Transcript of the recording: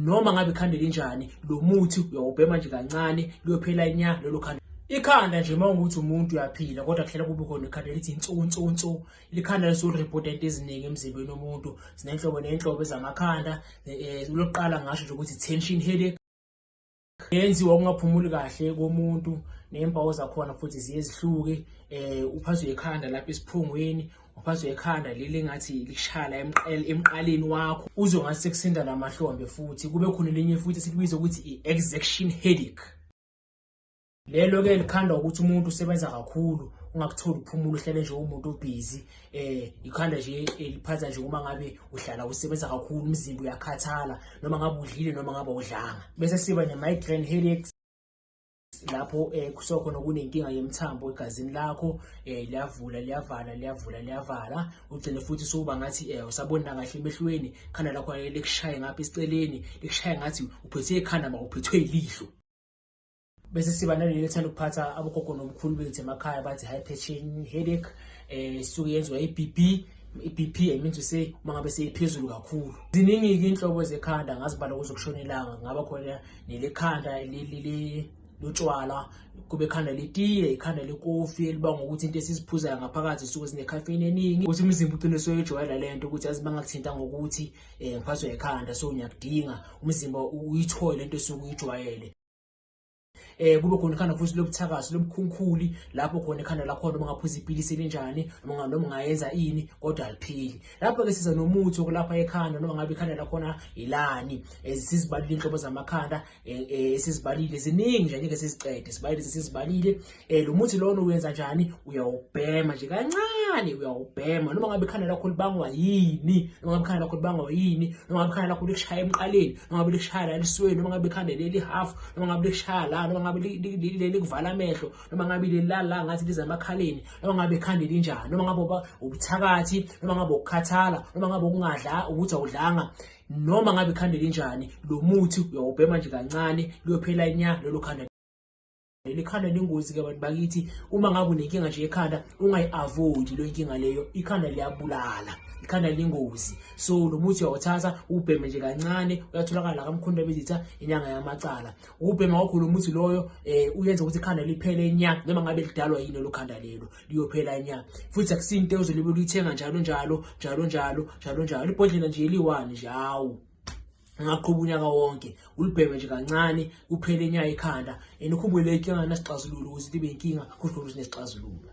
Noma ngabe ikhanda linjani, lo muthi uyawubhema nje kancane, liyophela nya lelo khanda. Ikhanda nje uma ungukuthi umuntu uyaphila kodwa kuhlala kube khona ikhanda elithi nsu nsu nsu. Ikhanda lisuripota into eziningi emzimbeni womuntu, zinenhlobo nenhlobo ezamakhanda. Lokuqala ngasho nje ukuthi tension headache. Yenziwa ukungaphumuli kahle komuntu nempawu zakhona futhi ziye zihluke. Uphathwe ikhanda lapha esiphongweni, uphathwe ikhanda leli ngathi likushaya la emqaleni wakho, uzwe ngathi sekusinda namahlombe. Futhi kube khona elinye futhi esikubiza ukuthi i-exertion headache. Lelo-ke likhanda ukuthi umuntu usebenza kakhulu, ungakutholi ukuphumula, uhlale nje umuntu obhizi. Ikhanda nje eliphatha nje uma ngabe uhlala usebenza kakhulu, umzimba uyakhathala noma ngabe udlile noma ngabe awudlanga. Bese siba ne-migraine headaches, lapho kusuka khona kunenkinga yemithambo egazini lakho, liyavula liyavala, liyavula liyavala, ugcine futhi sowuba ngathi usaboni kahle emehlweni, ikhanda lakho likushaye ngapha esiceleni, likushaye ngathi uphethwe ikhanda ma uphethwe ilihlo. Bese siba naleli ethanda ukuphatha abogogo nomkhulu bethu emakhaya, bathi hypertension headache. Suke yenziwa i-BP, i-BP I mean to say uma ngabe seyiphezulu kakhulu. Ziningi-ke inhlobo zekhanda, ngazibala kuze kushona ilanga. Kungaba khona nelekhanda leli lotshwala, kube ikhanda letiye, ikhanda lekofi elibangwa ukuthi into esiziphuzayo ngaphakathi zisuke zine-caffeine eningi, ukuthi umzimba ugcine soyijwayela le nto ukuthi yazi bangakuthinta ngokuthi ngiphathwe ikhanda, so ngiyakudinga, umzimba uyithole lento esuke uyijwayele. Kube khona ikhanda futhi lobuthakathi lobukhunkhuli, lapho khona ikhanda lakhona noma ungaphuza ipilisi elinjani noma ungayenza ini kodwa alipheli. Lapho-ke siza nomuthi wokulapha ekhanda noma ngabe ikhanda lakhona ilani. Sizibalile inhlobo zamakhanda, sizibalile ziningi nje, angeke sizicede, sibalile sizibalile. Lo muthi lona uyenza njani? Uyawubhema nje kancane, uyawubhema noma ngabe ikhanda lakho libangwa yini, noma ngabe ikhanda lakho libangwa yini, noma ngabe ikhanda lakho likushaya emqaleni, noma ngabe likushaya la elisweni, noma ngabe ikhanda leli half, noma ngabe likushaya la, noma ngabe likuvala amehlo, noma ngabe leli la ngathi liza emakhaleni, noma ngabe ikhanda linjani, noma ngabe ubuthakathi, noma ngabe ukukhathala, noma ngabe ukungadla ukuthi awudlanga, noma ngabe ikhanda linjani, lo muthi uyawubhema nje kancane, liyophela nya lelo khanda. Leli khanda lingozi-ke bantu bakithi. Uma ngabe unenkinga nje yekhanda, ungayi-avoid leyo nkinga leyo, ikhanda liyabulala, ikhanda lingozi. So lo muthi uyawuthatha uwubheme nje kancane, uyatholakala kaMkhonto Bezitha, inyanga yamacala. Ukubhema kwakho lo muthi loyo uyenza ukuthi ikhanda liphele nya, noma ngabe lidalwa yini lelo khanda lelo, liyophela nya. Futhi akusinto ozolibe ulithenga njalo njalo njalo njalo njalo njalo, ibhodlela nje eliyi-one nje, hawu, ungaqhuba unyaka wonke ulibheme nje kancane, kuphele nya ikhanda. And ukhumbule, inkinga nasixazululo, ukuze libe inkinga kusho ukuthi nesixazululo.